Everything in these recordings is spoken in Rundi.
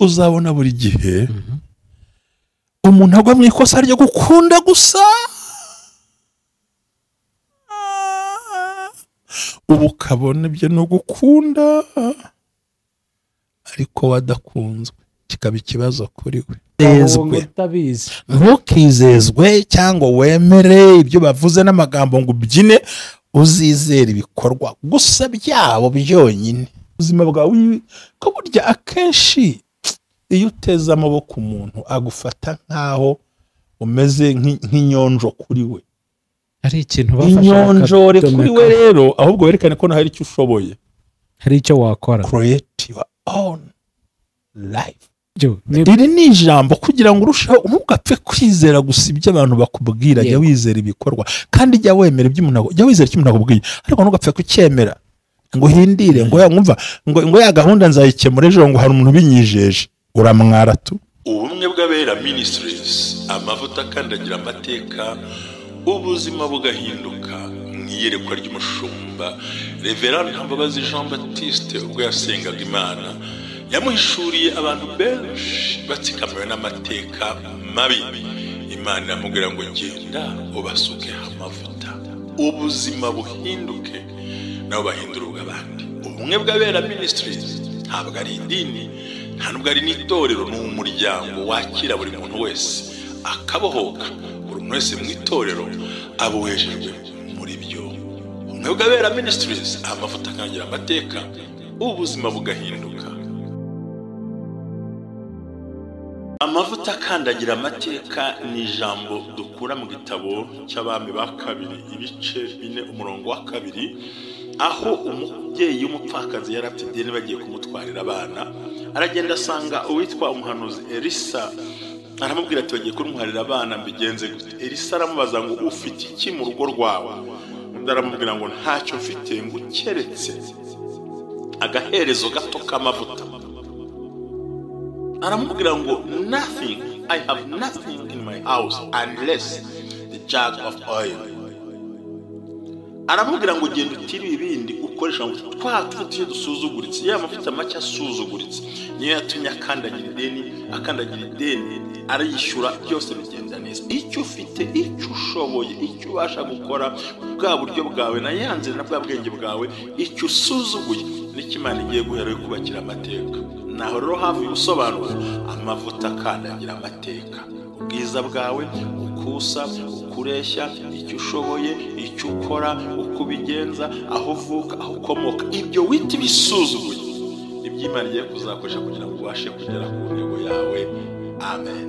Uzabona buri gihe umuntu agwa mu ikosa ryo gukunda gusa, ubu ukabona ibyo no gukunda ariko wadakunzwe kikaba ikibazo kuri we. Ntukizezwe cyangwa wemere ibyo bavuze n'amagambo ngo ubyine, uzizere ibikorwa gusa byabo byonyine. Ubuzima bwawe ko burya akenshi iyo uteze amaboko umuntu agufata nkaho umeze nk'inyonjo kuri we, ari ikintu bafasha inyonjore kuri we. Rero ahubwo werekane ko hari icyo ushoboye, hari icyo wakora. Create your own life. Iri ni ijambo kugira ngo urusheho, ntugapfe kwizera gusa ibyo abantu bakubwira, jya wizera ibikorwa kandi jya wemera ibyo umuntu, jya wizera icyo umuntu akubwiye, ariko ntugapfe kucyemera ngo uhindire ngo yumva ngo ya gahunda nzayikemura ejo ngo hari umuntu ubinyijeje, uramwara tu. Ubumwe bw'Abera Ministries, amavuta akandagira amateka, ubuzima bugahinduka. Mu iyerekwa ry'umushumba Reverend Ntambabazi Jean Baptiste ubwo yasengaga Imana, yamuhishuriye abantu benshi batsikamiwe n'amateka mabi. Imana iramubwira ngo genda ubasuke amavuta, ubuzima buhinduke nabo bahindura ubw'abandi. Ubumwe bw'Abera Ministries ntabwo ari idini, nta nubwo ari n'itorero, ni umuryango wakira buri muntu wese akabohoka. Buri muntu wese mu itorero abohejejwe muri byo. Ubumwe bw'Abera Ministries, amavuta akangira amateka, ubuzima bugahinduka. Amavuta akandagira amateka ni ijambo dukura mu gitabo cy'Abami ba kabiri ibice 4 umurongo wa 2, aho umubyeyi w'umupfakazi yari afite ideni bagiye kumutwarira abana, aragenda asanga uwitwa umuhanuzi Elisa, aramubwira ati bagiye kumutwarira abana mbigenze gute? Elisa aramubaza ngo ufite iki mu rugo rwawe? Undi aramubwira ngo ntacyo mfite, ngo keretse agaherezo gato k'amavuta. Aramubwira ngo nothing, I have nothing in my house unless the jug of oil. Aramubwira ngo genda utire ibindi ukoresha ngo twa tuti dusuzuguritse, ya mavuta make asuzuguritse niyo yatumye akandagira ideni, akandagira ideni arayishyura, byose bigenda neza. Icyo ufite, icyo ushoboye, icyo ubasha gukora, bwa buryo bwawe na yanze na bwa bwenge bwawe, icyo usuzuguye nicyo Imana igiye guhera yo kubakira amateka. Naho rero hafi ubusobanuro, amavuta akandagira amateka, ubwiza bwawe, ukusa, ukureshya, icyo ushoboye, icyo ukora, uko ubigenza, aho uvuka, aho ukomoka, ibyo wita ibisuzuguye ibyo Imana igiye kuzakoresha kugira ngo ubashe kugera ku ntego yawe. Amen.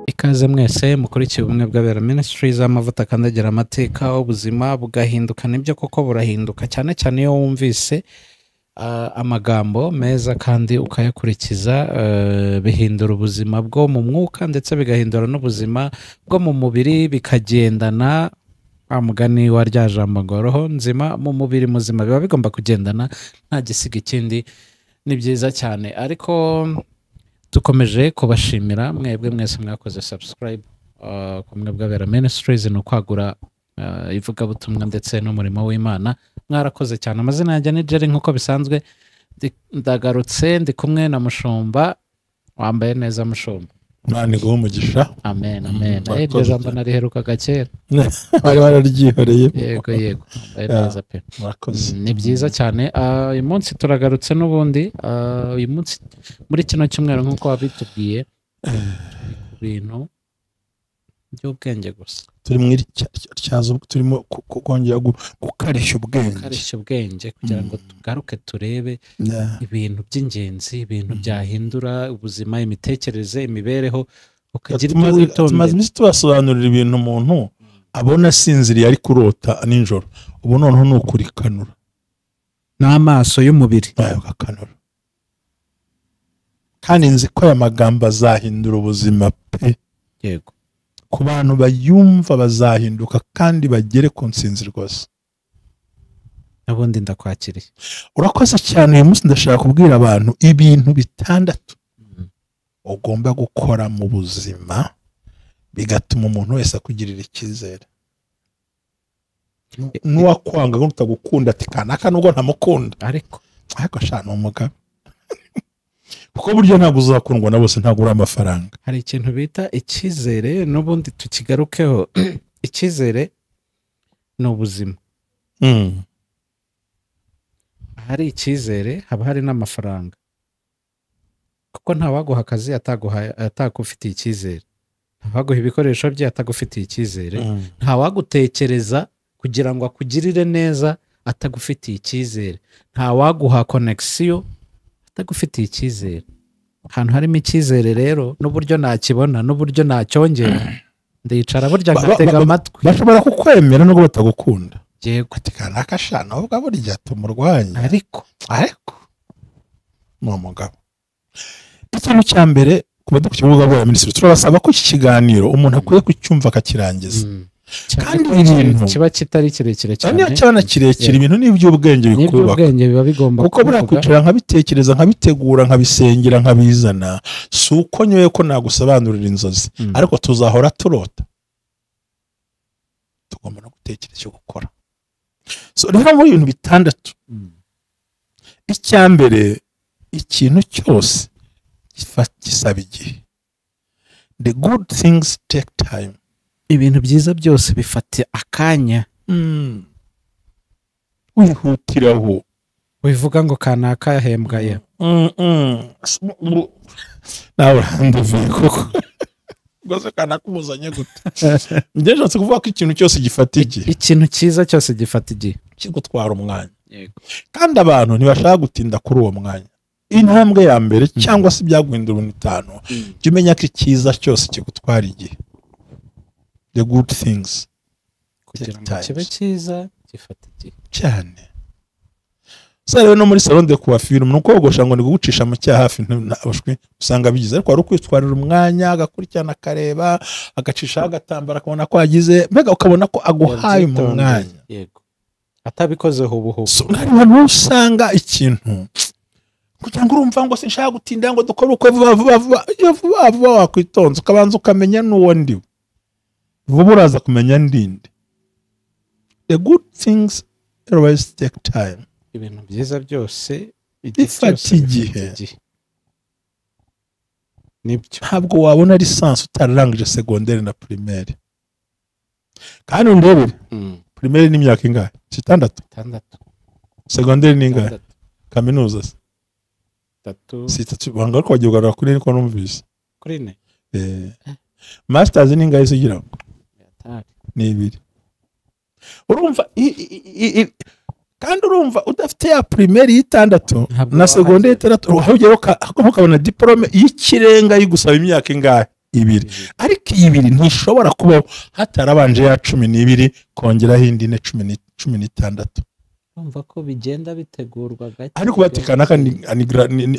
Ikaze mwese mukurikiye Ubumwe bw'Abera Ministries, amavuta akandagira amateka, ubuzima bugahinduka. Nibyo koko burahinduka, cyane cyane iyo wumvise amagambo meza kandi ukayakurikiza, bihindura ubuzima bwo mu mwuka ndetse bigahindura n'ubuzima bwo mu mubiri, bikagendana. Mugani wa rya jambo ngo roho nzima mu mubiri muzima, biba bigomba kugendana nta gisiga ikindi. Ni byiza cyane, ariko dukomeje kubashimira mwebwe mwese mwakoze subscribe ku Bumwe bw'Abera Ministries, ni ukwagura ivugabutumwa ndetse n'umurimo w'Imana. Mwarakoze cyane. Amazina yanjye ni Jerry nk'uko bisanzwe, ndagarutse ndi kumwe na Mushumba wambaye neza. Mushumba, Imana iguhe umugisha. Amen, amen. Iryo jambo nariherukaga kera, bari bararyihoreye. Yego yego, wambaye neza pe, ni byiza cyane. Uyu munsi turagarutse n'ubundi, uyu munsi muri kino cyumweru nk'uko wabitubwiye, ku bintu by'ubwenge gusa. Turi mu ityazo, turimo kongera gukarishya ubwenge, gukarishya ubwenge kugira ngo tugaruke turebe ibintu by'ingenzi, ibintu byahindura ubuzima, imitekerereze, imibereho, ukagira ibyo witondera. Tumaze iminsi tubasobanurira ibintu umuntu abona asinziriye ari kurota nijoro, ubu noneho ni ukurikanura n'amaso y'umubiri, ugakanura. Kandi nzi ko aya magambo azahindura ubuzima pe. Yego, ku bantu bayumva bazahinduka kandi bagere ku nsinzi rwose. Nabundi ndakwakiriye. Urakoze cyane. Uyu munsi ndashaka kubwira abantu ibintu 6 ugomba gukora mu buzima bigatuma umuntu wese akugirira icyizere. N'uwakwanga n'utagukunda ati kanaka nubwo ntamukunda ariko sha ni umugabo. Kuko burya ntabwo uzakundwa na bose, ntabwo uri amafaranga. Hari ikintu bita icyizere, n'ubundi tukigarukeho. Icyizere ni ubuzima. Hari icyizere haba hari n'amafaranga, kuko ntawaguha akazi atagufitiye icyizere, ntawaguha ibikoresho bye atagufitiye icyizere, ntawagutekereza kugira ngo akugirire neza atagufitiye icyizere, ntawaguha connection atagufitiye icyizere. Ahantu harimo icyizere rero, n'uburyo nakibona n'uburyo nacyongera, ndicara burya ngatega amatwi. Bashobora kukwemera nubwo batagukunda. Yego. Ati kanaka sha nubwo burya tumurwanya, ariko ni umugabo. Ikintu cya mbere ku badukurikira bwa minisitiri, turabasaba ko iki kiganiro umuntu akwiye kucyumva akakirangiza. Kandi ibintu kiba kitari kirekire cyane, niyo cyaba kirekire, ibintu ni iby'ubwenge bikubaka, n'iby'ubwenge biba bigomba, kuko buriya kwicara nkabitekereza, nkabitegura, nkabisengera, nkabizana, si uko nyoye ko nagusobanurira inzozi, ariko tuzahora turota. Tugomba no gutekereza icyo gukora. So rero muri ibintu bitandatu, icya mbere, ikintu cyose gisaba igihe. The good things take time. Ibintu byiza byose bifata akanya. Wihutiraho wivuga ngo kanaka yahembwa ye. Nawe uranduvuye koko. Rwose kanaka umuzanye gute? Njye nshatse kuvuga ko ikintu cyose gifata igihe. Ikintu cyiza cyose gifata igihe, kigutwara umwanya. Kandi abantu ntibashaka gutinda kuri uwo mwanya. Intambwe ya mbere cyangwa se ibyaguhindura ibintu bitanu, jya umenya ko icyiza cyose kigutwara igihe. The good things kugira ngo kibe cyiza gifata igihe cyane. Rero no muri salon de coiffure umuntu kogosha ngo ni gucisha mu cyaha hafi abashwi usanga bigize, ariko ari ukwitwarira umwanya, agakurikirana, akareba, agacisha agatambara, akabona ko yagize, mbega ukabona ko aguhaye umwanya. Yego, atabikoze hubuhubu. Hari usanga ikintu kugira ngo urumva ngo sinshaka gutinda ngo dukore uko vuba vuba vuba, iyo vuba vuba wakwitonza ukabanza ukamenya n'uwo ndiwe. Vuba uraza kumenya ndinde. The good things always take time. Ibintu byiza byose bifata igihe. Nibyo. Ntabwo wabona lisansi utararangije secondaire na primaire. Kandi undebere, primaire ni imyaka ingahe? 6. Secondaire ni ingahe? Kaminuza se? 3. Banga ko wagiye ugarura kuri niko numvise. Kuri 4. Masters ni ingahe se ugira ngo? Ni 2. Urumva kandi urumva udafite ya primaire y'itandatu na secondaire y'itandatu, uhugera ukabona diplome y'ikirenga yigusaba imyaka ingahe? 2. Ariko iyi 2 ntishobora kubaho hatarabanje ya 12 kongeraho indi ne 16. Urumva ko bigenda bitegurwa gake. Ariko batikana kandi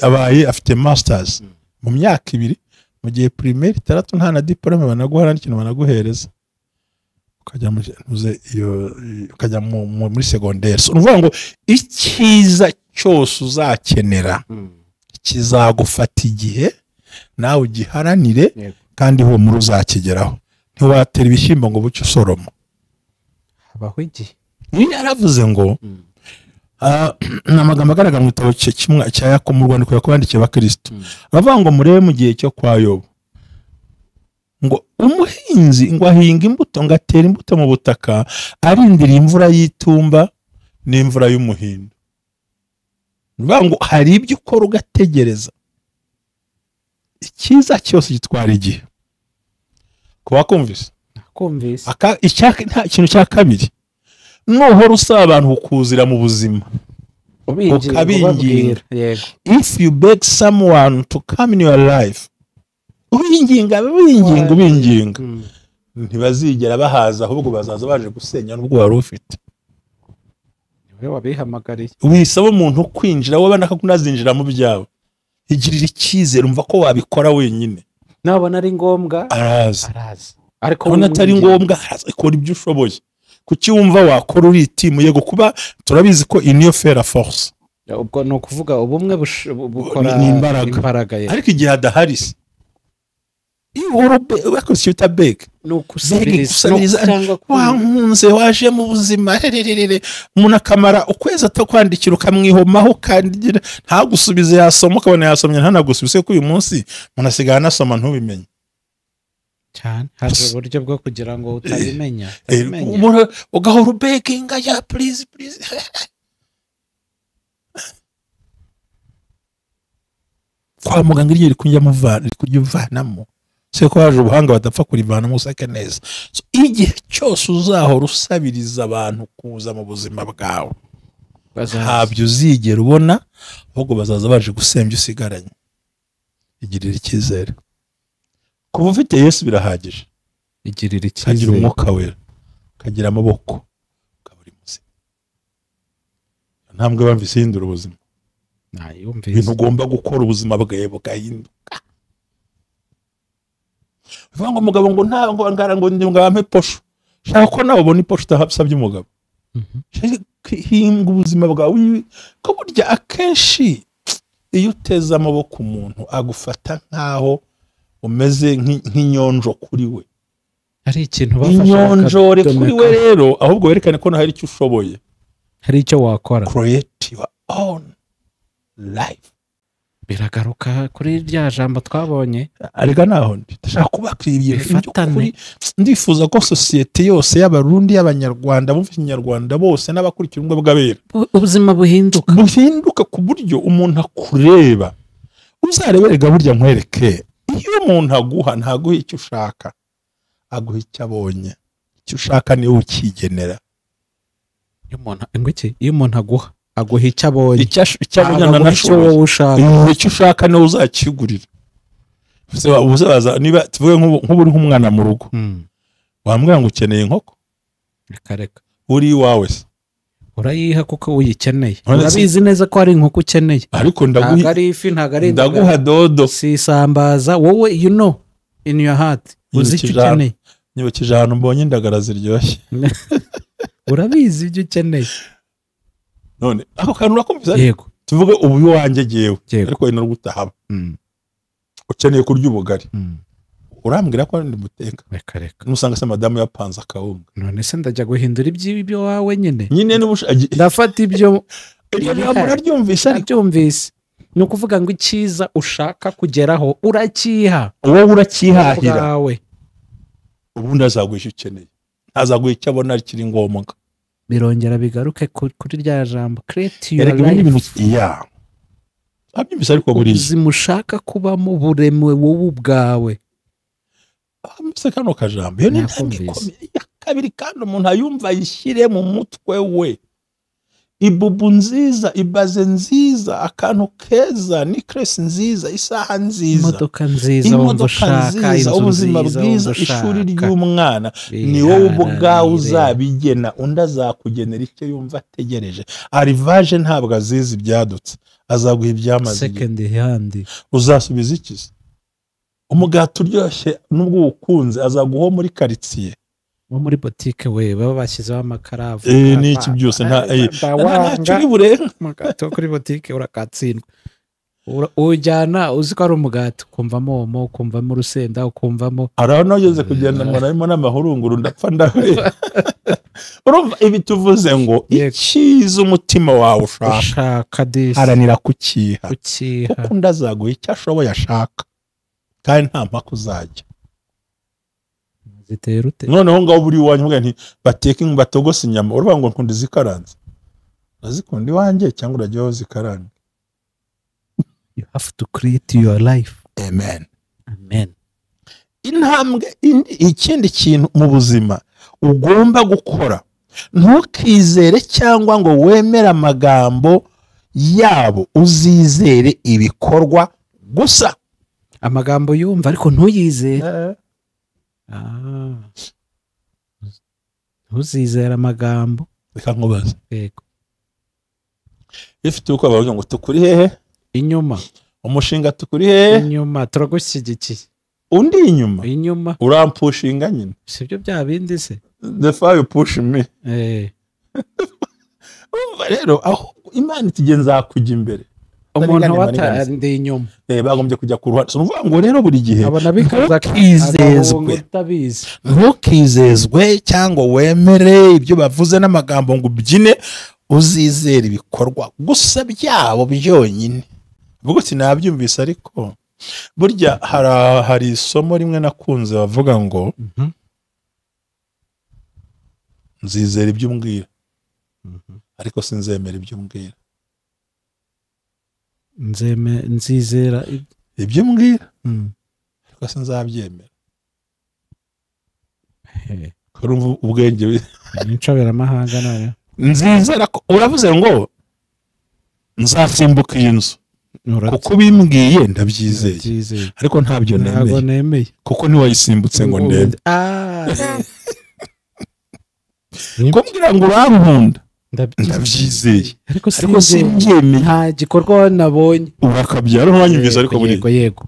abaye afite masters mu myaka 2, mu gihe primaire itandatu nta na diplome banaguha n'ikintu banaguhereza. Ukajya ukajya muri secondaire. So uvuga ngo icyiza cyose uzakenera kizagufata igihe, nawe ugiharanire, kandi humura uzakigeraho. Ntiwatera ibishyimbo ngo bucye usoroma. Habaho igihe. Niyo yaravuze ngo ni amagambo agaragara mu gitabo kimwe cya Yakobo, mu rwandiko yakobandikiye abakristo. Aravuga ngo murebe mu gihe cyo kwa Yobu, ngo umuhinzi ngo ahinga imbuto, ngo atera imbuto mu butaka, arindira imvura y'itumba n'imvura y'umuhindo. Bivuga ngo hari ibyo ukora ugategereza. Icyiza cyose gitwara igihe. Kuba kumvise? Kumvise. Ikintu cya kabiri, nuhora usaba abantu kukuzira mu buzima, ukabinginga. If you beg someone to come in your life, ubinginga ubinginga ubinginga, ntibazigera bahaza, ahubwo bazaza baje gusenya n'ubwo wari ufite. Niwe wabihamagariye. Wisaba umuntu kwinjira, wowe nakakunazinjira mu byawe. Igirira icyizere, umva ko wabikora wenyine. Nabona ari ngombwa araza. Ariko ubona atari ngombwa araza, ikora ibyo ushoboye. Kuki wumva wakora uri team? Yego, kuba turabizi ko union fait la force. Ubwo ni ukuvuga ubumwe bukora imbaraga. Ariko igihe adahari se Iyo icyo bita beg, ni ukusabiriza wankunze waje mu buzima, umuntu akamara ukwezi atakwandikira ukamwihomaho kandi ntagusubize, yasoma ukabona yasomye ntanagusubize, ko uyu munsi umuntu asigaye anasoma ntubimenye cyane. Hari uburyo bwo kugira ngo utabimenya, ugahora ubeginga ya please please. Kwa muganga iryo riri kuvanamo, se ko haje ubuhanga badapfa kurivanamo usake neza. Igihe cyose uzahora usabiriza abantu kuza mu buzima bwawe, ntabyo uzigera ubona, ahubwo bazaza baje gusembya usigaranye. Igirira icyizere. Kuba ufite Yesu birahagije. Igirira icyizere. Kagira umwuka wera, kagira amaboko, ukaba uri muzima. Ntambwe bamvise ihindura ubuzima. Nayumvise. Ibintu ugomba gukora ubuzima bwawe bugahinduka. Uvuga ngo umugabo ngo ntabwo ngara ngo ngampe posho. Shaka ko nawe ubona iposho utasabye umugabo. Hinga ubuzima bwawe, ko burya akenshi iyo uteze amaboko umuntu agufata nkaho umeze nk'inyonjo kuri we. Hari ikintu bafasha inyonjore kuri we rero, ahubwo werekane ko hari icyo ushoboye, hari icyo wakora. Create your own life. Biragaruka kuri rya jambo twabonye. Arega naho ndashaka kubaka ibintu. Ndifuza ko sosiyete yose y'abarundi, y'abanyarwanda, bumva ikinyarwanda bose n'abakurikira ubumwe bw'abera, ubuzima buhinduka, buhinduka ku buryo umuntu akureba. Uzareberega burya nkwereke, iyo umuntu aguha ntaguha icyo ushaka, aguha icyo abonye. Icyo ushaka niwe ukigenera. Iyo umuntu aguha aguha icyo abonye, icyo abonye icyo ushaka niwe uzakigurira. Niba tuvuge nk'ubu uri nk'umwana mu rugo, wambwira ngo ukeneye inkoko, reka uri iwawe se urayiha kuko uyikeneye, urabizi neza ko ari inkoko ukeneye, ariko ndaguha ari ifi, ntago ari ndaguha dodo, si isambaza, wowe you know in your heart uzi icyo ukeneye. Nyibukije ahantu mbonye indagara ziryoshye. Urabizi ibyo ukeneye. None ako kantu urakumvise? Yego. Tuvuge ubu iwanjye jewe, ariko ino gutahaba ukeneye kurya ubugari, urambwira ko ndi muteka, reka reka, nusanga se madamu yapanze akawunga. None se ndajya guhindura ibyo wawe nyine ndafata ibyo uraryumvise. Arabyumvise. Ni ukuvuga ngo icyiza ushaka kugeraho urakiha, wowe uracyihahira, ubundi azaguha icyo ukeneye, ntazaguha icyo abona kiri ngombwa. Birongera bigaruke kuri rya jambo create your life. Abyumvise. Ariko buriya ubuzima ushaka kubamo buremewe wowe ubwawe. Mbese kano kajambo iyo ni intambwe ikomeye ya kabiri, kandi umuntu ayumva ayishyire mu mutwe we. Ibubu nziza, ibaze nziza, akantu keza, necklace nziza, isaha nziza, imodoka nziza, nziza, ubuzima bwiza, ishuri ry'umwana, ni wowe ubwawe uzabigena, undi azakugenera icyo yumva ategereje. Arrivage ntabwo azizi ibyadutse, azaguha ibyamaze. Second hand uzasubiza iki? Umugati uryoshye nubwo uwukunze azaguha muri quartier, wo muri boutique we baba bashyizeho amakaravu n'iki byose, ntacyo uri burenga. Umugati wo kuri boutique urakatsindwa, ujyana uzi ko ari umugati, ukumvamo omo, ukumvamo urusenda, ukumvamo. Hari nogeze kugenda ngo narimo n'amahurunguru ndapfa ndahera. Urumva ibi tuvuze ngo icyiza umutima wawe ushaka, haranira kukiha, kuko undi azaguha icyo ashoboye ashaka, kandi nta mpaka uzajya. Noneho ngaho buri wanyu uvuga nti bateke batogose inyama, uruvuga ngo nkunda zikaranze, urazikunda iwanjye cyangwa urajyaho zikarange. You have to create your life. Amen. Amen. Intambwe ikindi kintu mu buzima ugomba gukora, ntukizere cyangwa ngo wemere amagambo yabo, uzizere ibikorwa gusa. Amagambo yumva ariko ntuyizere. Ntuzizere amagambo. Reka nkubaze. Yego. Ifite uko bavuga ngo tukuri hehe? Inyuma. Umushinga tukuri hehe? Inyuma, turagushyigikiye. Undi inyuma? Inyuma. Urampushinga nyine. Sibyo bya bindi se? The fire push me. Urumva rero aho Imana itigenza kujya imbere. Umuntu watandi inyuma bagombye kujya ku ruhande. So ngo rero buri gihe ntukizezwe cyangwa wemere ibyo bavuze n'amagambo ngo ubyine, uzizere ibikorwa gusa byabo byonyine. Vuga uti nabyumvise, ariko burya hari isomo rimwe nakunze bavuga ngo nzizera ibyo umbwira ariko sinzemera ibyo umbwira. Nzizera ibyo umbwira ariko sinzabyemera. Kurumva ubwenge n'incoberamahanga nayo. Nzizera ko uravuze ngo nzasimbuka iyi nzu kuko bimbwiye ndabyizeye, ariko ntabyo nemeye kuko ntiwayisimbutse ngo ndebe. Kumbwira ngo urankunda ndabyizeye ariko simbyemeye, nta gikorwa nabonye. Urakabyara ntiwanyumvise, ariko buri yego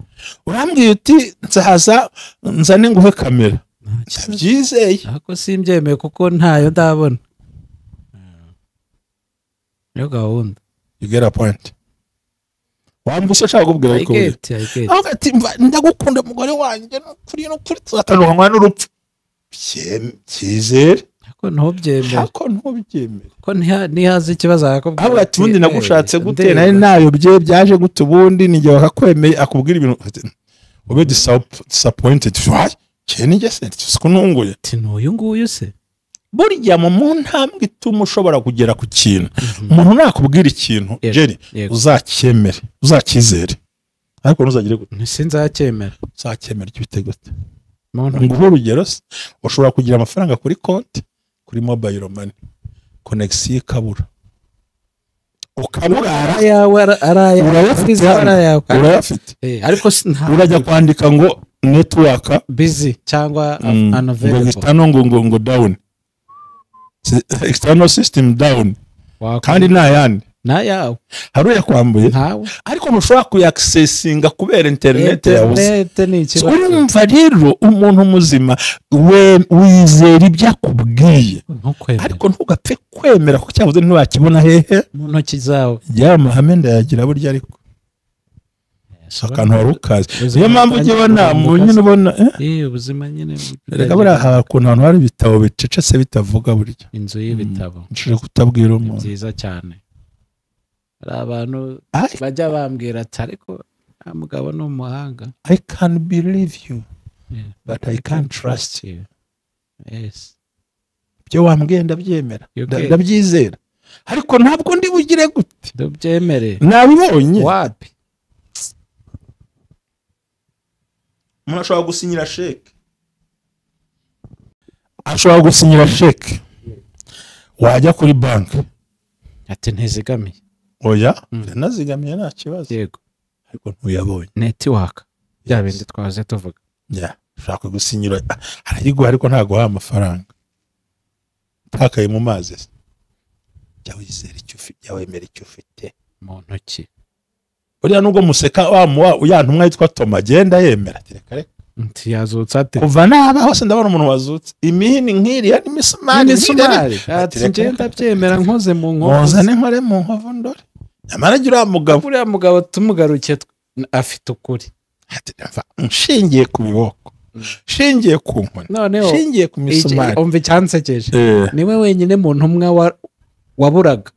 urambwiye uti nzaza nzane nguhe kamera, ndabyizeye ariko simbyemeye kuko ntayo ndabona. Niyo gahunda. You get a point. Wambuse ushaka kubwira ariko aho ati ndagukunda mugore wanjye kuri no kuri tuzatandukanywa n'urupfu. Byizere ariko ntubyemere, ariko ntubyemere ko ntihazi ikibazo akakubwira. Aho ati ubundi nagushatse gute, nari nayobye byaje gute, ubundi nijye bakakwemeye akubwira ibintu ube disappointed. Why njye se sikununguye ati n'uyu nguyu se. Burya mu ntambwe ituma ushobora kugera ku kintu, umuntu nakubwira ikintu Jerry uzacyemere uzacyizere, ariko ntuzagire gute sinzacyemera. Uzacyemera icyo bite gute? Nguhe urugero se, ushobora kugira amafaranga kuri konti kuri mobile money, connection ikabura, ukaburara urayafite, ariko urajya kwandika ngo network busy cyangwa unavailable, ngo ngo down, external system down, kandi nayandi nayawe hari uyakwambuye ariko ntushobora kuyaccessinga kubera internet yabuze. Urumva rero umuntu muzima we wizera ibyo akubwiye, ariko ntugapfe kwemera ko cyabuze ntiwakibona hehe mu ntoki zawe. Ya mahame ndayagira burya, ariko akantu wari ukazi. Niyo mpamvu ujya ubona nyine ubona ubuzima nyine. Reka buriya hari ukuntu ahantu hari ibitabo bicecetse bitavuga burya. Inzu y'ibitabo nshobora kutabwira umuntu. Byiza cyane. Hari abantu bajya bambwira ati ariko nta mugabo ni umuhanga. I can believe you but I can't trust you. Yes. Ibyo wambwiye ndabyemera, ndabyizera, ariko ntabwo ndi bugire gute ndabyemere. Nabibonye wapi. Umuntu ashobora gusinyira sheke, ashobora gusinyira sheke, wajya kuri banki ati ntizigamiye. Oya, nazigamiye nta kibazo. Yego, ariko ntuyabonye. Network bya bindi twaze tuvuga. Ya, ushaka gusinyira arayiguha ariko ntaguha amafaranga. Takaye mu mazi. Jya wizera icyo ufite, jya wemera icyo ufite mu ntoki. Buriya nubwo museka wa ntumwa yitwa Toma agenda yemera ati reka reka. Nti yazutse ate? Kuva naba hose ndabona umuntu wazutse. Imihini nk'iriya n'imisumari. Ati ngenda byemera nkoze mu nkovu. Muzane nkore mu nkovu ndore. Nyamara uriya mugabo, uriya mugabo tumugarukiye afite ukuri. Ati nshingiye ku biboko, nshingiye ku nkoni, nshingiye ku misumari. Umva icyansekeje. Niwe wenyine mu ntumwa waburaga.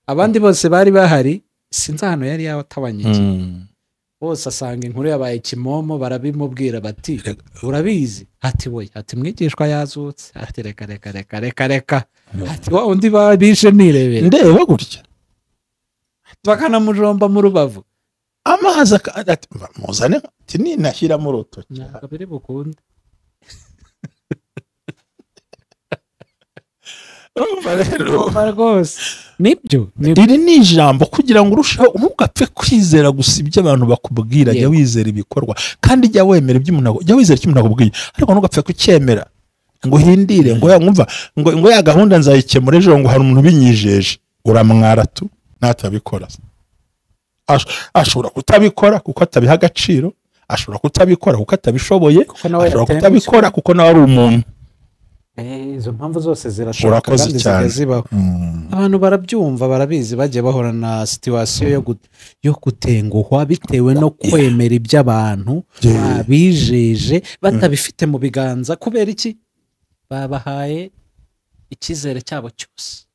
Abandi bose bari bahari, sinzi ahantu yari yatabanyije. Bose asanga inkuru yabaye kimomo, barabimubwira bati urabizi, ati we, ati mwigishwa yazutse, ati reka reka reka reka reka, ati wa undi babishe nirebera ndeba gutya, bakanamujomba mu rubavu amazi ati muzane, ati ninashyira mu rutoki ntabwo biri bukunde. Nibyo. Iri ni ijambo kugira ngo urusheho, ntugapfe kwizera gusa ibyo abantu bakubwira, jya wizera ibikorwa, kandi jya wemera ibyo umuntu, jya wizera icyo umuntu akubwiye, ariko ntugapfe kucyemera ngo uhindire ngo yumva ngo ya gahunda nzayikemura ejo, ngo hari umuntu ubinyijeje. Uramwara tu natabikora. Ashobora kutabikora kuko atabiha agaciro, ashobora kutabikora kuko atabishoboye, ashobora kutabikora kuko nawe ari umuntu. Izo mpamvu zose zirashoboka kandi zibaho. Abantu barabyumva, barabizi, bagiye bahora na situation yo gutenguhwa bitewe no kwemera iby'abantu babijeje batabifite mu biganza. Kubera iki? Babahaye icyizere cyabo cyose.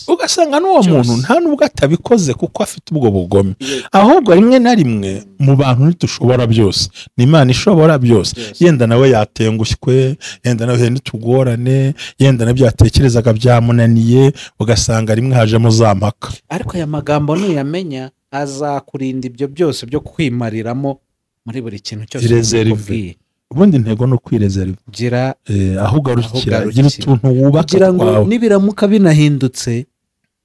Ugasanga n'uwo muntu nta nubwo atabikoze kuko afite ubwo bugome, ahubwo rimwe na rimwe mu bantu ntitushobora byose, ni Imana ishobora byose. Yenda nawe yatengushywe, yenda nawe yenda utugorane, yenda nabyo yatekerezaga byamunaniye, ugasanga rimwe hajemo za mpaka. Ariko aya magambo nuyamenya azakurinda ibyo byose byo kwimariramo muri buri kintu cyose. Ubundi intego ni ukwirezeriva, gira aho ugarukira, gira utuntu wubaka kugira ngo nibiramuka binahindutse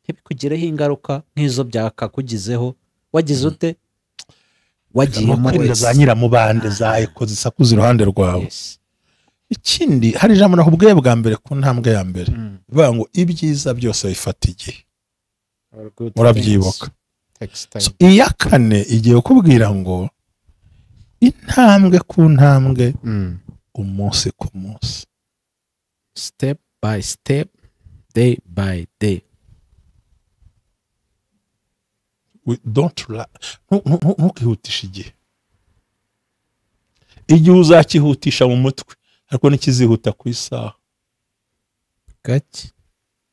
ntibikugireho ingaruka nk'izo byakakugizeho. Wagize ute? Wagiyemo wese za nyiramubande za eko zisakuza iruhande rwawe. Ikindi, hari ijambo nakubwiye bwa mbere ku ntambwe ya mbere, bivuga ngo ibyiza byose bifata igihe. Murabyibuka. Iya kane igiye kukubwira ngo intambwe ku ntambwe, umunsi ku munsi, step by step, day by day. Ntukihutishe igihe. Igihe uzakihutisha mu mutwe, ariko ntikizihuta ku isaha. Gake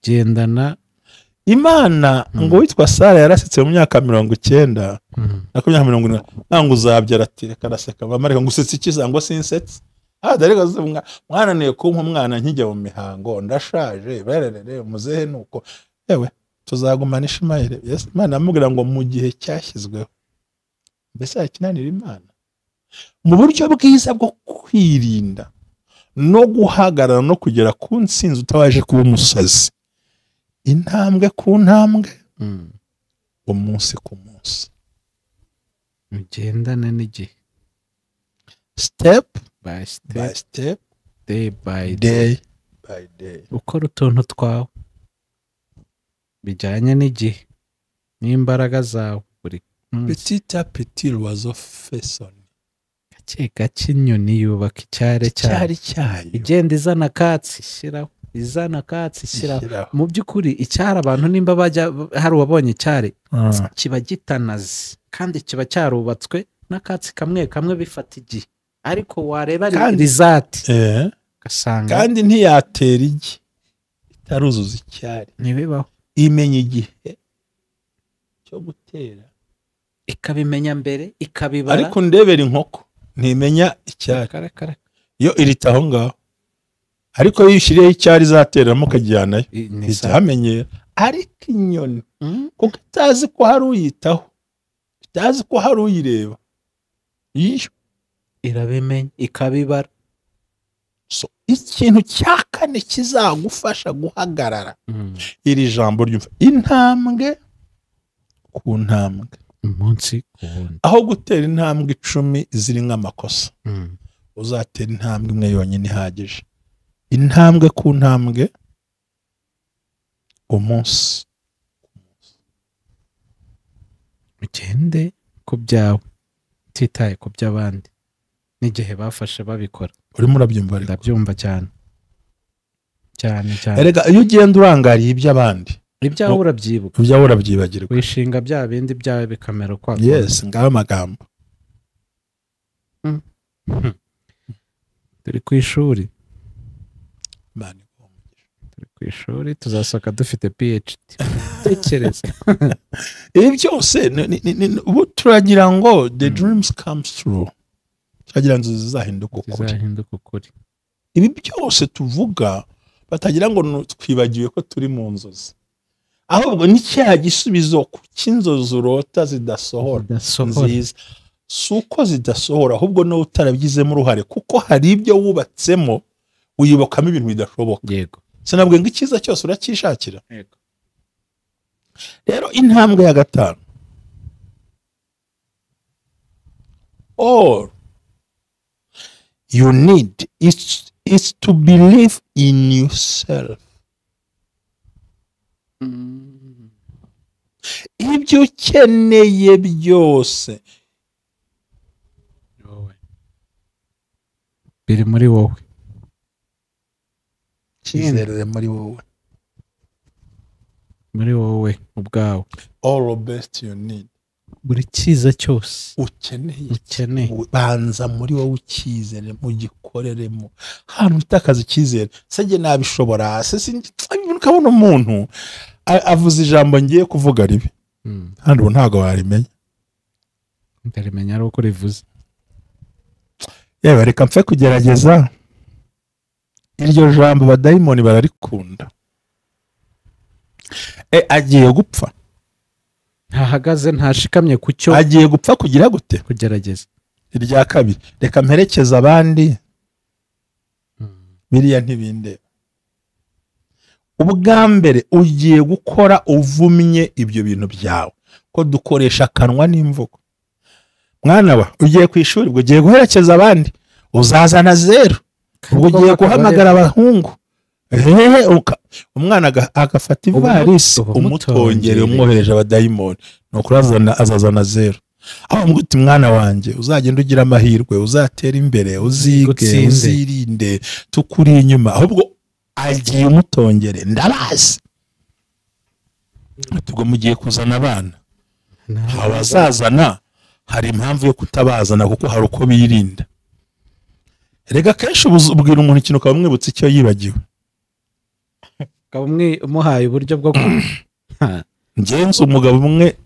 gendana Imana. Ngo witwa Sara yarasetse mu myaka 90 na 70, ntango uzabyara ati reka araseka, bamareka ngo usetse iki ngo sinsetse. Reka mwananiye kumpa umwana nkijya mu mihango, ndashaje, barerere muzehe nuko yewe tuzagumana Ishimayeli. Yes, Imana amubwira ngo mu gihe cyashyizweho. Mbese yakinanira Imana mu buryo bwiza bwo kwirinda no guhagarara no kugera ku ntsinzi utabaje kuba umusazi, intambwe ku ntambwe, umunsi ku munsi, ugendane n'igihe, step by step, step, day by day by day. Ukora utuntu twawe bijyanye n'igihe n'imbaraga zawe buri munsi. Petit à petit l'oiseau fait son. Gake gake inyoni yubaka icyari cyayo, igenda izana akatsi ishyiraho, izana akatsi ishyiraho. Mu by'ukuri icyari, abantu nimba bajya hari uwabonye icyari, kiba gitanaze kandi kiba cyarubatswe n'akatsi kamwe kamwe, bifata igihe, ariko wareba result ugasanga kandi ntiyatera igi itaruzuza icyari, ntibibaho. Imenya igihe cyo gutera, ikabimenya mbere, ikabibara. Ariko ndebera inkoko ntimenya icyari, iyo irita aho ngaho, ariko iyo ushyiriyeho icyari izatereramo ukajyanayo ihita. Ariko inyoni kuko itazi ko hari uyitaho, itazi ko hari uyireba, iyo irabimenya ikabibara. So ikintu cya kane kizagufasha guhagarara, iri jambo ryumva, intambwe ku ntambwe, umunsi ku wundi. Aho gutera intambwe 10 ziri nk'amakosa, uzatera intambwe imwe yonyine ihagije. Intambwe ku ntambwe, umunsi ku munsi. Ugende ku byawe utitaye ku by'abandi n'igihe bafashe babikora. Urimo urabyumva? Ariko ndabyumva cyane cyane cyane. Erega iyo ugenda urangariye iby'abandi, ibyawe urabyibuka, ibyawe urabyibagirwa, wishinga bya bindi byawe bikamera uko. Yes, ngaho amagambo. Turi ku ishuri, turi ku ishuri, tuzasohoka dufite PhD. Tekereza ibi byose. Ubu turagira ngo the dreams comes true, turagira ngo zizahinduka ukuri. Ibi byose tuvuga batagira ngo twibagiwe ko turi mu nzozi, ahubwo ni cya gisubizo cy'inzozi urota zidasohora nziza. Si uko zidasohora, ahubwo nawe utarabigizemo uruhare, kuko hari ibyo wubatsemo wiyubakamo ibintu bidashoboka. Yego, sinabwiye ngo icyiza cyose uracyishakira. Yego. Rero intambwe ya gatanu, all you need is to believe in yourself. Ibyo ukeneye byose biri muri wowe. Cyizere muri wowe. Muri wowe ubwawe. All best you need. Buri cyiza cyose ukeneye. Banza muri wowe ukizere, mugikoreremo. Hano utakaza icyizere, se jye nabishobora, se sinjye. Ukabona umuntu avuze ijambo ngiye kuvuga ribi. Hano ntago warimenya. Ndarimenya ari uko rivuze. Yewe reka mpfe kugerageza. Iryo jambo abadayimoni bararikunda. Agiye gupfa. Ntahagaze, ntashikamye ku cyo. Agiye gupfa kugira gute? Kugerageza. Irya kabiri, reka mperekeze abandi. Biriya ntibindeba. Ubwa mbere ugiye gukora uvumye ibyo bintu byawe, ko dukoresha akanwa n'imvugo. Mwana wa, ugiye ku ishuri, ubwo ugiye guherekeza abandi, uzazana zero. Ubwo ugiye guhamagara abahungu. Umwana agafata ivarisi umutongere umwohereje abadayimoni, nuko azazana zero. Aho mguti mwana wanjye, uzagenda ugira amahirwe, uzatera imbere, uzige, uzirinde, tukuri inyuma. Ahubwo agiye umutongere, ndabazi. Ubwo mugiye kuzana abana, abazazana hari impamvu yo kutabazana kuko hari uko birinda. Rega kenshi ubwira umuntu ikintu ukaba umwibutsa icyo yibagiwe. Umuhaye uburyo bwo ngenzi umugabo umwe,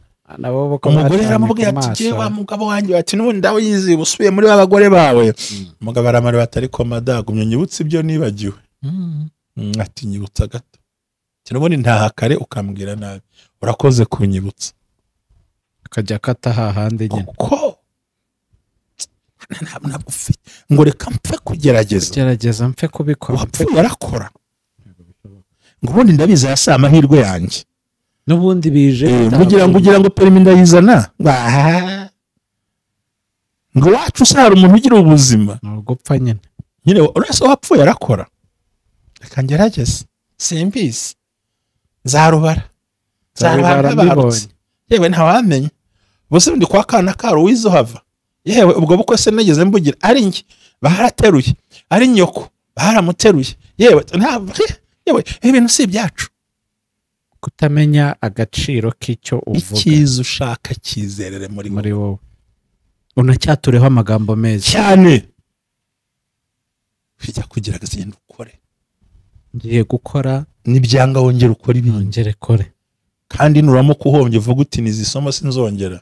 umugore yaramubwiye ati jye wa mugabo wanjye, ati n'ubundi ndawizi usubiye muri ba bagore bawe. Umugabo aramara ati ariko madagumye nyibutse ibyo nibagiwe. Ati nyibutsa gato. Ati n'ubundi ntaha kare ukambwira nabi, urakoze kunyibutsa. Akajya akata hahandi nyine. Kuko ntabwo ufite ngo reka mpfe kugerageza. Gerageza mpfe kubikora. Wapfuye arakora. Ngo ubundi ndabizi asa amahirwe yanjye. N'ubundi bije kugira ngo perimi ndayizana. Ngo wacu usara umuntu ugira ubuzima. Gupfa nyine. Nyine urese wapfuye arakora. Reka ngerageze. Simbizi. Nzarubara. Nzarubara mbibonye. Yewe ntawamenya. Bose ndi kwa kana karo wizo hava. Yewe ubwo bukwe se nageze mbugira ari njye barateruye, ari nyoko baramuteruye. Yewe yewe ibintu si ibyacu. Kutamenya agaciro k'icyo uvuga. Icyiza ushaka cyizerere muri wowe. Unacyatureho amagambo meza cyane. Bijya kugerageza genda ukore. Ngiye gukora nibyanga wongera ukora ibindi. Wongere kore. Kandi nuramuka uhombye uvuga uti nizisoma sinzongera.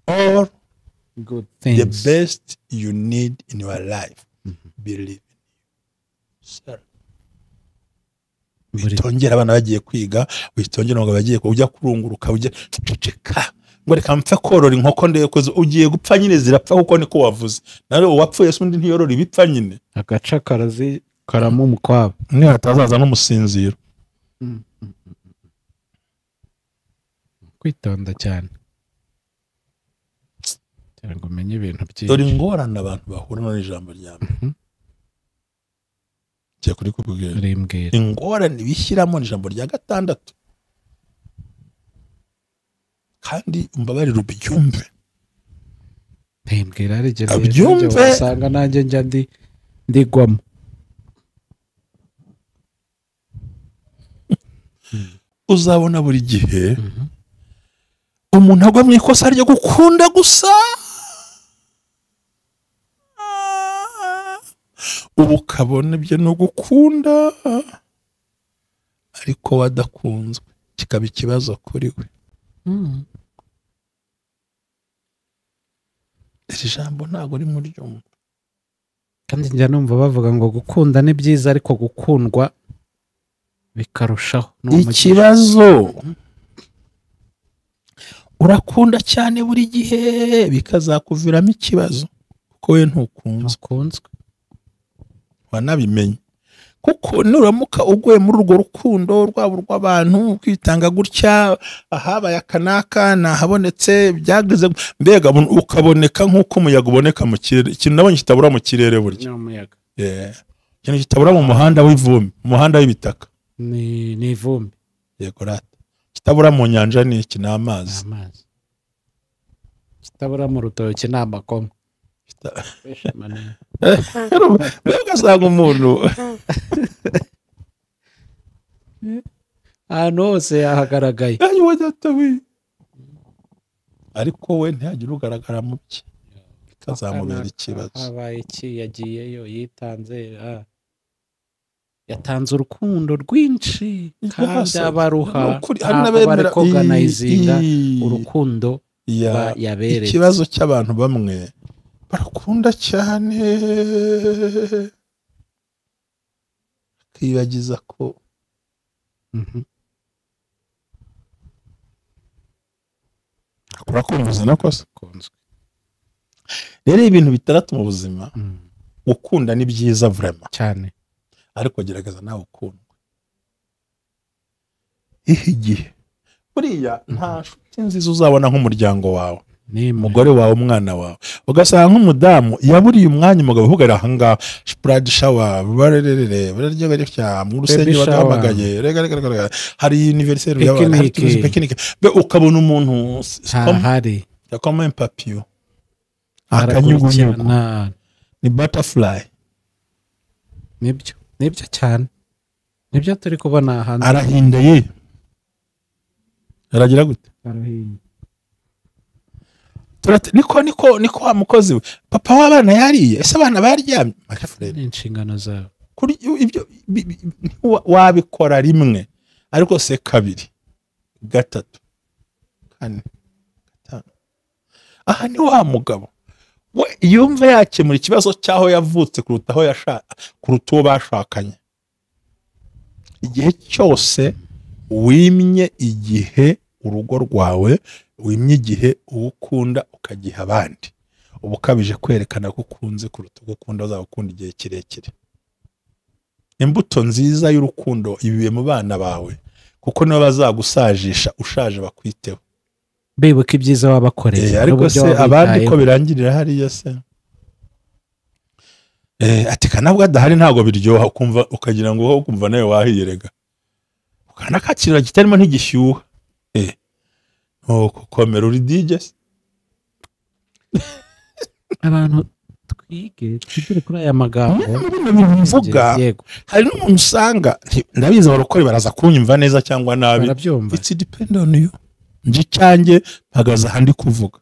All good things. The best you need in your life. Believe in you. Witongera abana bagiye kwiga, witongera ngo bagiye ujya kurunguruka, ujya ceceka ngo reka mpfe korora inkoko ndeye ko ugiye gupfa nyine zirapfa kuko niko wavuze. Nawe uwapfuye se undi ntiyorora ibipfa nyine. Agaca karazi karamu umukwabo. Ni hatazaza n'umusinziro. Kwitonda cyane. Ngo umenye ibintu byinshi. Dore ingorane abantu bahura n'ijambo rya mbere. Cyo kuri kubwira. Ingorane bishyiramo n'ijambo rya gatandatu. Kandi umbabarire ubyumve. Mbwira ari je wasanga nanjye njya ndigwamo. Uzabona buri gihe umuntu agwa mu ikosa ryo gukunda gusa. Ubu ukabona ibyo no gukunda ariko wadakunzwe kikaba ikibazo kuri we. Iri jambo ntago rimwe ryumva. Kandi njya numva bavuga ngo gukunda ni byiza ariko gukundwa bikarushaho. Ikibazo urakunda cyane buri gihe bikazakuviramo ikibazo kuko we ntukunzwe. Wanabimenye. Kuko nuramuka uguye muri urwo rukundo rwabo rw'abantu kwitanga gutya ahabaye akanaka nahabonetse byageze mbega ukaboneka nkuko umuyaga uboneka mu kirere. Ikintu nabonye kitabura mu kirere burya. Ikintu kitabura mu muhanda w'ivumbi, umuhanda w'ibitaka. Ni ivumbi. Yego rata. Kitabura mu nyanja ni iki? Ni amazi. Kitabura mu rutoki ni amakoma. Mbega ugasanga umuntu Ahantu hose yahagaragaye. Ariko we ntihagire ugaragara mu bye, bikazamubera ikibazo. Habaye iki? Yagiyeyo, yitanze, yatanze urukundo rwinshi kandi abaruha barekoganizinga urukundo yaberetse. Ikibazo cy'abantu bamwe barakunda cyane akibagiza ko akurakumvuza nakosa. Rero ibintu bitandatu mu buzima, gukunda ni byiza vraiment cyane, ariko gerageza nawe ukundwe. Ihe igihe buriya nta nshuti nziza uzabona nk'umuryango wawe, umugore wawe, umwana wawe. Ugasanga nk'umudamu yaburiye umwanya umugabo uvuga aha ngaha bride shower, barerere bararya barya mu rusengero bahamagaye, rega hari anniversaire y'abana, hari picnic, be ukabona umuntu hari yakoma un papillon, akanyugunyugu, ni butterfly. Nibyo, nibyo cyane, nibyo turi kubona hanze. Arahinda ye, aragira gute? Arahinda. Niko wa mukozi we, papa w'abana yariye, ese abana baryamye? Ni inshingano zawe. Kuri ibyo wabikora rimwe, ariko se kabiri, gatatu, kane, gatanu. Aha ni wa mugabo we yumva yakemura ikibazo cyaho yavutse kuruta aho yashaka, kuruta uwo bashakanye. Igihe cyose wimye igihe urugo rwawe, wimye igihe uwukunda ukagiha abandi, uba ukabije kwerekana ko ukunze kuruta uko ukunda uzagukunda igihe kirekire. Imbuto nziza y'urukundo ibibe mu bana bawe, kuko nibo bazagusajisha ushaje bakwiteho, bibuka ibyiza wabakoreye. Ariko se abandi ko birangirira hariya se? Ati kanabwo adahari ntago biryoha, ukumva ukagira ngo ukumva nawe wahiyerega, ukanakakira kitarimo ntigishyuha. Nuko komera uri DJ. Abantu twige twigire kuri aya magambo mvuga. Hari n'umuntu usanga ndabizi abarokore baraza kunyumva neza cyangwa nabi, it's depend on you. Nje cyanjye mpagaze ahandi kuvuga.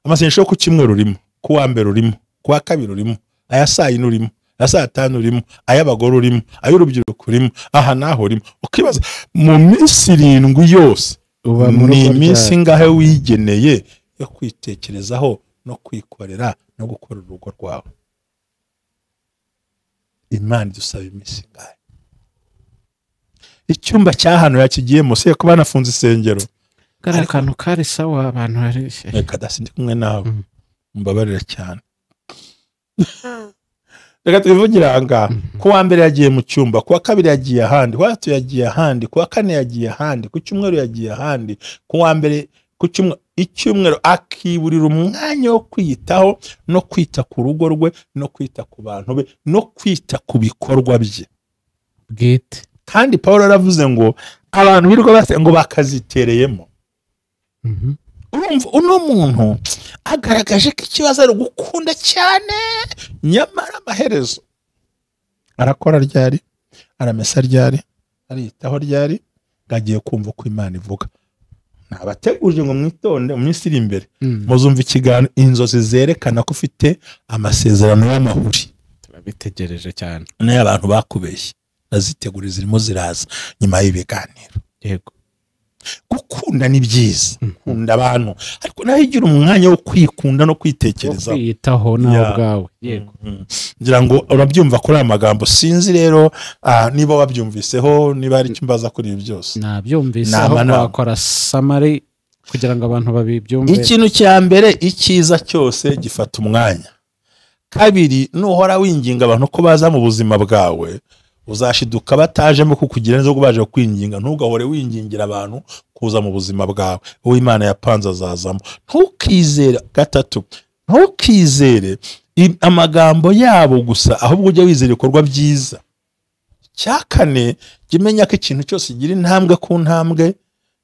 Amasengesho ku cyumweru urimo, ku wa mbere urimo, ku wa kabiri urimo, aya saa yine urimo, aya saa tanu urimo, ay'abagore urimo, ay'urubyiruko urimo, aha naho urimo. Ukibaza mu minsi 7 yose ni iminsi ingahe wigeneye yo kwitekerezaho no kwikorera no gukora urugo rwawe? Imana idusaba iminsi ingahe? Icyumba cya hano yakigiyemo se ko banafunze isengero? Kari akantu kari sawa abantu hari. Reka dasi ndi kumwe nawe, mbabarira cyane. Reka tubivugira aha ngaha. Ku wa mbere yagiye mu cyumba, ku wa kabiri yagiye ahandi, ku wa gatatu yagiye ahandi, ku wa kane yagiye ahandi, ku cyumweru yagiye ahandi, ku wa mbere, ku cyumweru, icyumweru akiburira umwanya wo kwiyitaho no kwita ku rugo rwe no kwita ku bantu be no kwita ku bikorwa bye bwite. Kandi Paul aravuze ngo abantu birirwa base ngo bakazitereyemo. Urumva uno muntu agaragaje ko ikibazo ari gukunda cyane, nyamara amaherezo arakora ryari, aramesa ryari, aritaho ryari, ngagiye kumva ko Imana ivuga. Nabateguje ngo mwitonde mu minsi iri imbere muzumva ikiganiro inzozi zerekana ko ufite amasezerano y'amahuri. Turabitegereje cyane. Nayo abantu bakubeshye nazitegura zirimo ziraza nyuma y'ibiganiro. Yego. Gukunda ni byiza, kunda abantu, ariko naho igira umwanya wo kwikunda no kwitekereza, kwiyitaho nawe ubwawe. Yego. Ngira ngo urabyumva kuri aya magambo. Sinzi rero niba wabyumviseho, niba hari icyo mbaza kuri ibi byose. Nabyumvise, aho wakora summary kugira ngo abantu babibyumve. Ikintu cya mbere, icyiza cyose gifata umwanya. Kabiri, nuhora winginga abantu ko baza mu buzima bwawe, uzashiduka batajemo kukugira neza baje kwinginga. Ntugahore wingingira abantu kuza mu buzima bwawe, uwo Imana yapanze azazamo. Ntukizere. Gatatu, ntukizere amagambo yabo gusa, ahubwo ujye wizera ibikorwa byiza. Cya kane, jya umenya ko ikintu cyose kigira intambwe ku ntambwe,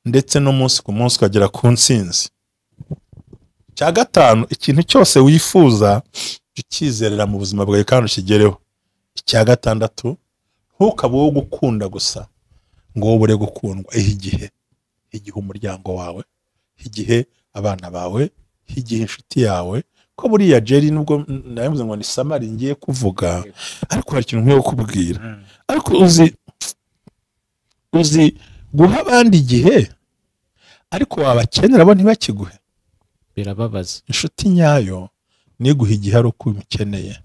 ndetse n'umunsi ku munsi ukagera ku ntsinzi. Cya gatanu, ikintu cyose wifuza jya ukizerera mu buzima bwawe kandi ukigereho. Icya gatandatu, ntukabe uwo gukunda gusa, Ngo wowe ubure gukundwa. Igihe, igihe umuryango wawe, igihe abana bawe, igihe inshuti yawe. Ko buriya Jerry, nubwo navuze ngo ni summary ngiye kuvuga, ariko hari ikintu nkwiye kukubwira. Ariko uzi guha abandi igihe, ariko wabakenera bo ntibakiguhe? Birababaza. Inshuti nyayo niguha igihe ari uko umukeneye.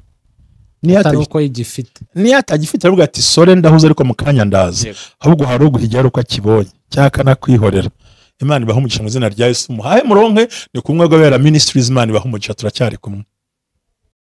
Niyo atari uko igifite. Niyo atagifite aravuga ati: "Sorry, ndahuze, ariko mu kanya ndaza." Ahubwo hari uguha igihe ari uko akibonye cyangwa akanakwihorera. Imana ibaha umugisha mu izina rya Yesu. Muhahe muronke. Ni kumwe rw'Abera Ministries. Imana ibaha umugisha, turacyari kumwe.